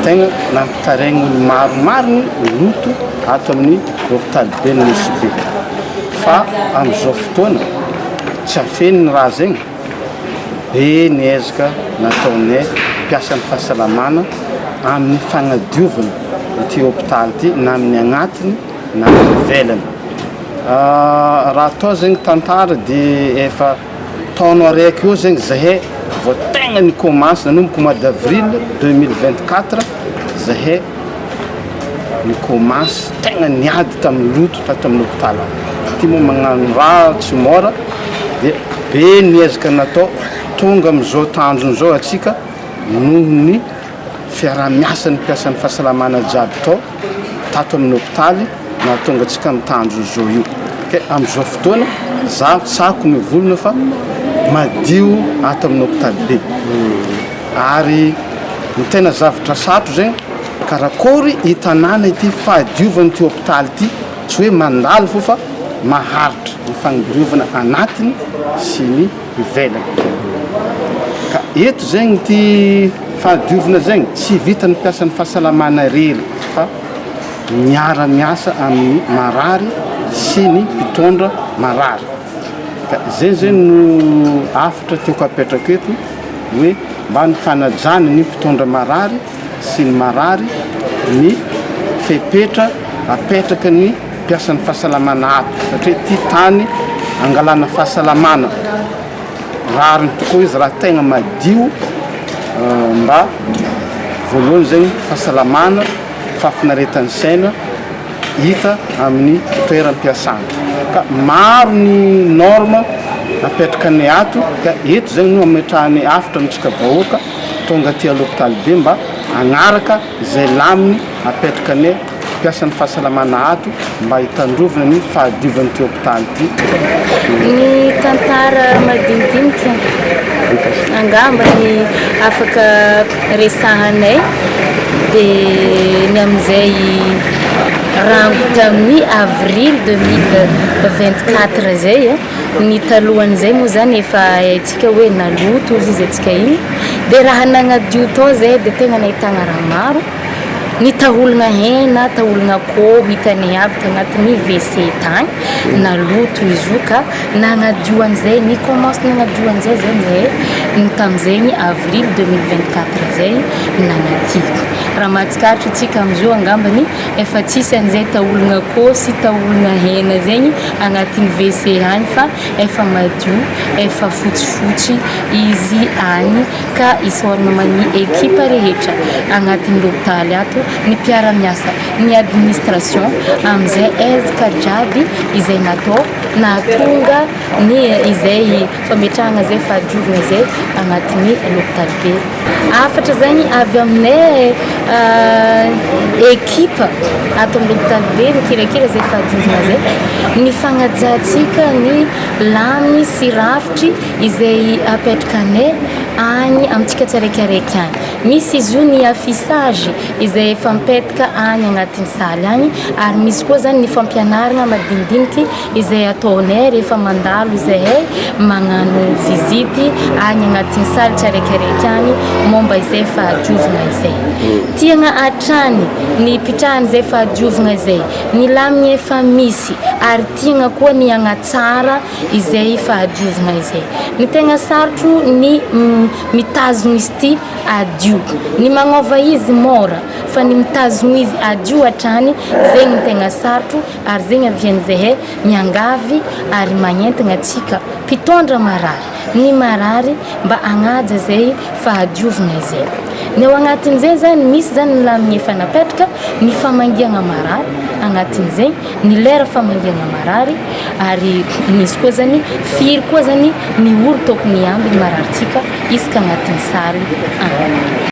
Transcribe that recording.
Tegna nampitaraigny olo maro marigny loto ato amin'ny hopitaly be ny Nosy Be fa amin'izao fotoana tsy afeniny raha zegny, be ny ezaka nataonay mpiasan'ny fahasalamana amin'ny fagnadiovana ity hopitaly ity na amin'ny agnatiny na amin'ny ivelany. Raha atao zegny tantara dia efa taogno araiky eo zegny zahay vao tegna ni-commence nanomboka mois d'avril 2024 zahay ni-commence tegna niady tamin'ny loto tato amin'ny hopitaly ato. Ty moa magnano raha tsy môra dia be ny ezaka natao tonga amin'izao tanjona izao atsika noho ny fiaraha-miasan'ny mpiasan'ny fahasalamana jiaby tao tato amin'ny hopitaly nahatonga antsika amin'ny tanjona izao io. Ke amin'izao fotoana za tsako mivolona fa madio ato amin'ny hopitaly be ary ny tena zavatra sarotro zegny karakôry i tanàna ity fahadiovan'ity hopitaly ity tsy hoe mandalo fô fa maharitra ny fagnodiovana anatiny sy ny ivelany. Ka eto zegny ity fahadiovana zegny tsy vitan'ny mpiasan'ny fahasalamana irery fa miara-miasa amin'ny marary sy ny mpitondra marary. Ka zay zegny no hafatra tiako apetraka eto hoe mba ny fanajana ny mpitondra marary sy ny marary ny fepetra apetraka ny mpiasan'ny fahasalamana ato satria ity tany angalana fahasalamana rariny tokoa izy raha tegna madio mba voalohany zegny fahasalamana fahafinaretan'ny saina hita amin'ny toeram-piasana ka maro ny norme apetraka ny ato ka eto zegny no ametrahany hafatra amintsika vahoaka tonga aty à l'hôpital be mba hagnaraka izay laminy apetraka ny mpiasan'ny fahasalamana ato mba hitandrovana ny fahadiovan'ity hopitaly ity. Ny tantara madinidinika angamba ny afaka resahanay dia ny amin'izay rango tamin'ny avril 2024 izay. Ny talohan'izay moa zany efa haintsika hoe naloto ozy izy antsika iny dia raha nagnadio tao zay dia tegna nahitagna raha maro. Ny taolagna hena, taolagna akôho hitanay aby tagnatin'ny WC tagny, naloto izy io ka nagnadio an'izay, ni-commence nagnadio an'izay zegny zahay ny tamin'izegny avril 2024 zay nagnadio. Raha mahatsikaritra antsika amin'izao angambany efa tsisy an'izay taolagna akôho sy taolagna hena zegny agnatin'ny WC agny fa efa madio, efa fotsifotsy izy agny. Ka isaorana aman'ny ekipa rehetra agnatin'ny lopitaly ato, ny mpiara-miasa, ny administration amin'izay ezaka jiaby izay natao nahatonga ny izay fametrahana izay fahadiovana izay agnatin'ny lopitaly be. Hafatra zany avy aminay ekipa ato amin'ny lopitaly be mikirakira izay fahadiovana izay, ny fagnajantsika ny laminy sy rafitry izay apetrakanay any amintsika tsiraikaraiky any. Misy izy io ny affichage izay efa mipetaka any agnatin'ny salle agny ary misy koa zany ny fampianarana madinidiniky izay ataonay rehefa mandalo izahay magnano visite any agnatin'ny salle tsiraikaraiky agny momba izay fahadiovana izay. Tiagna hatrany ny hipitrahan'izay fahadiovana izay, ny lamina efa misy ary tiagna koa ny hagnatsara izay fahadiovana izay. Ny tegna sarotro ny mitazogno izy ty hadio. Ny magnova izy môra fa ny mitazogno izy hadio hatrany zegny ny tegna sarotro ary zegny avian'izahay miangavy ary magnentagna antsika mpitondra marary, ny marary mba hagnaja zay fahadiovana izay. Ny ao agnatin'izay zany misy zany ny lamigny efa napetraka, ny famangiagna marary agnatin'izay, ny lera famangiana marary ary misy koa zany firy koa zany ny olo tokony hiambiny mararintsika isaka agnatin'ny salle any.